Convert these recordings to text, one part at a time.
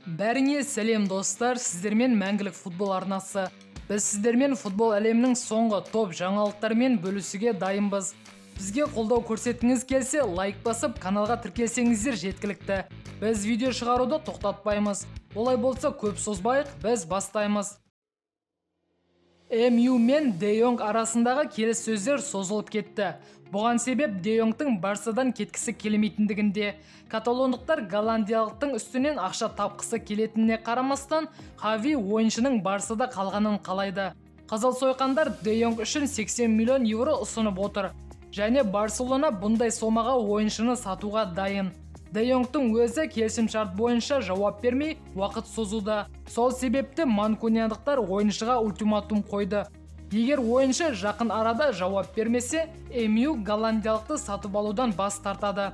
Бәріңе сәлем, достар, сіздермен Мәңгілік футбол арнасы. Біз сіздермен футбол әлемінің соңғы топ жаңалықтарымен бөлісуге дайынбыз. Бізге қолдау көрсеткіңіз келсе, лайк басып, каналға тіркелсеңіздер жеткілікті. Біз видео шығаруды тоқтатпаймыз. Олай болса, көп созбайық, біз бастаймыз. МЮ мен Де Йонг арасындағы келіссөздер созылып кетті. Бұған себеп Де Йонгтың Барсадан кеткісі келмейтіндігінде. Каталондықтар голландиялықтың үстінен ақша тапқысы келетініне қарамастан, Хави ойыншының Барсада қалғанын қалайды. Қызыл сойқандар Де Йонг үшін 80 миллион евро ұсынып отыр. Және Барселона бұндай сомаға ойыншыны сатуға дайын. Де Йонгтың өзі келісімшарт бойынша жауап бермей, уақыт созуда. Сол себепті манкуниандықтар ойыншыға ультиматум қойды. Егер ойыншы жақын арада жауап бермесе, МЮ голландиялықты сатып алудан бас тартады.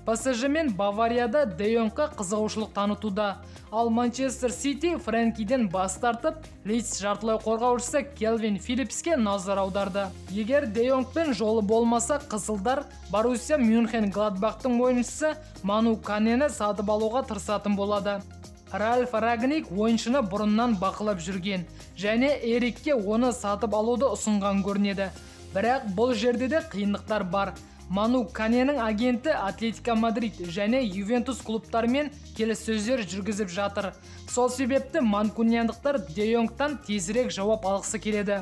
ПСЖ мен Баварияда Де Йонгқа қызығушылық танытуда. Ал Манчестер Сити Фрэнкиден бас тартып, Лидс жартылай қорғаушысы Келвин Филлипске назар аударды. Егер Де Йонгпен жолы болмаса, қызылдар Боруссия Мюнхен Гладбахтың ойыншысы Ману Канені сатып алуға тырысатын болады. Ральф Рагник ойыншыны бұрыннан бақылап жүрген және Эрикке оны сатып алуды ұсынған көрінеді. Бірақ бұл жерде де қиындықтар бар. Ману Каненің агенті Атлетико Мадрид және Ювентус клубтарымен келіссөздер жүргізіп жатыр. Сол себепті манкуниандықтар Де Йонгтан тезірек жауап алғысы келеді.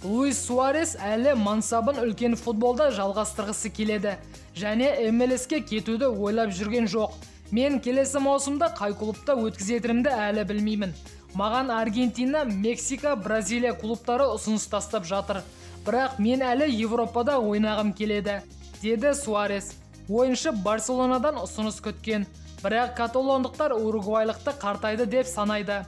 Луис Суарес әлі мансабын үлкен футболда жалғастырғысы келеді және МЛС-ке кетуді ойлап жүрген жоқ. Мен келесі маусымда қай клубта өткізетінімді әлі білмеймін. Маған Аргентина, Мексика, Бразилия клубтары ұсыныс тастап жатыр. Бірақ мен әлі Европада ойнағым келеді, деді Суарес. Ойыншы Барселонадан ұсыныс күткен, бірақ каталондықтар уругвайлықты қартайды деп санайды.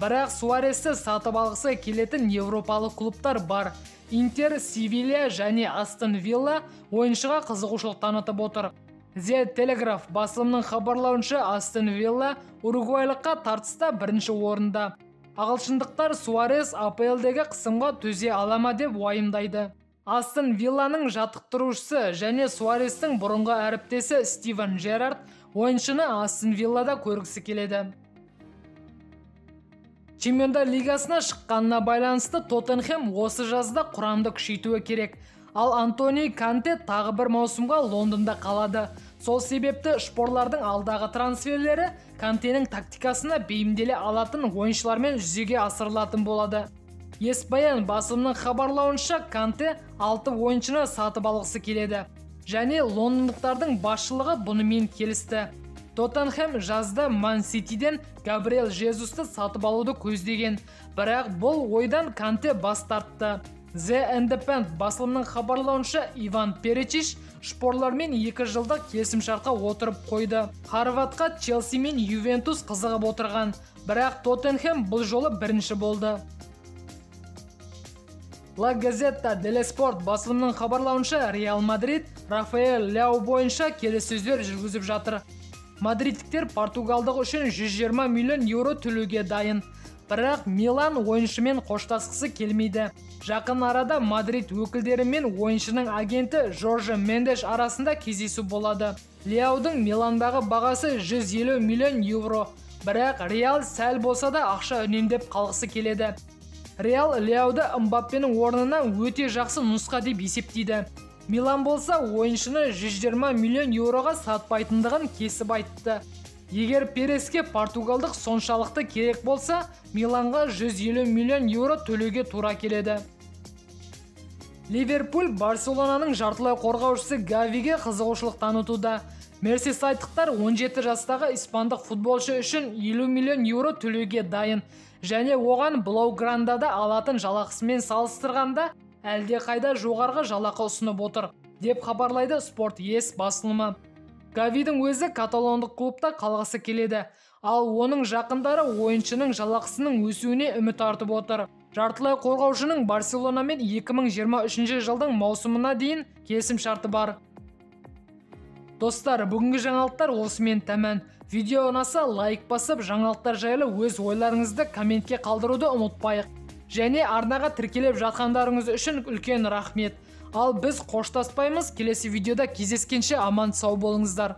Бірақ Суаресті сатып алғысы келетін европалық клубтар бар. Интер, Севилья және Астон Вилла ойыншыға қызығушылық танытып отыр. The Telegraph басылымының хабарлауынша, Астон Вилла уругвайлыққа тартыста бірінші орында. Ағылшындықтар Суарес АПЛ-дегі қысымға төзе ала ма деп уайымдайды. Астон Вилланың жаттықтырушысы және Суарестің бұрынғы әріптесі Стивен Джерард ойыншыны Астон Виллада көргісі келеді. Чемпиондар лигасына шыққанына байланысты Тоттенхэм осы жазда құрамды күшейтуі керек. Ал Антони Канте тағы бір маусымға Лондонда қалады. Сол себепті шпорлардың алдағы трансферлері Кантенің тактикасына бейімделе алатын ойыншылармен жүзеге асырылатын болады. ESPN басылымының хабарлауынша, Канте 6 ойыншыны сатып алғысы келеді. Және лондондықтардың басшылығы бұнымен келісті. Тоттенхэм жазда Ман Ситиден Габриэл Жезусты сатып алуды көздеген. Бірақ бұл ойдан Канте бас тартты. The Independent басылымының хабарлауынша, Иван Перичич шпорлармен 2 жылдық келісімшартқа отырып қойды. Хорватқа Челси мен Ювентус қызығып отырған, бірақ Тоттенхэм бұл жолы бірінші болды. La Gazzetta dello Sport басылымының хабарлауынша, Реал Мадрид Рафаэль Ляо бойынша келіссөздер жүргізіп жатыр. Мадридтіктер португалдық үшін 120 миллион еуро төлеуге дайын. Бірақ Милан ойыншымен қоштасқысы келмейді. Жақын арада Мадрид өкілдері мен ойыншының агенті Жорже Мендеш арасында кездесу болады. Ляоудың Миландағы бағасы 150 миллион еуро. Бірақ Реал сәл болса да ақша үнемдеп қалғысы келеді. Реал Ляоуды Мбаппенің орнына өте жақсы нұсқа деп есептейді. Милан болса ойыншыны 120 миллион еуроға сатпайтындығын кесіп айтты. Егер Переске португалдық соншалықты керек болса, Миланға 150 миллион еуро төлеуге тура келеді. Ливерпуль Барселонаның жартылай қорғаушысы Гавиге қызығушылық танытуда. Мерсисайдтықтар 17 жастағы испандық футболшы үшін 50 миллион еуро төлеуге дайын. Және оған Блауграндада алатын жалақысымен салыстырғанда әлде қайда жоғарғы жалақы ұсынып отыр, деп хабарлайды Спорт Ес басылымы. Гавидің өзі каталондық клубта қалғысы келеді, ал оның жақындары ойыншының жалақысының өсуіне үміт артып отыр. Жартылай қорғаушының Барселонамен 2023 жылдың маусымына дейін келісім шарты бар. Достар, бүгінгі жаңалықтар осымен тәмам. Видео ұнаса лайк басып, жаңалықтар жайлы өз ойларыңызды комментке қалдыруды ұмытпайық. Және арнаға тіркеліп жатқандарыңыз үшін үлкен рахмет. Ал біз қоштаспаймыз, келесі видеода кездескенше аман сау болыңыздар.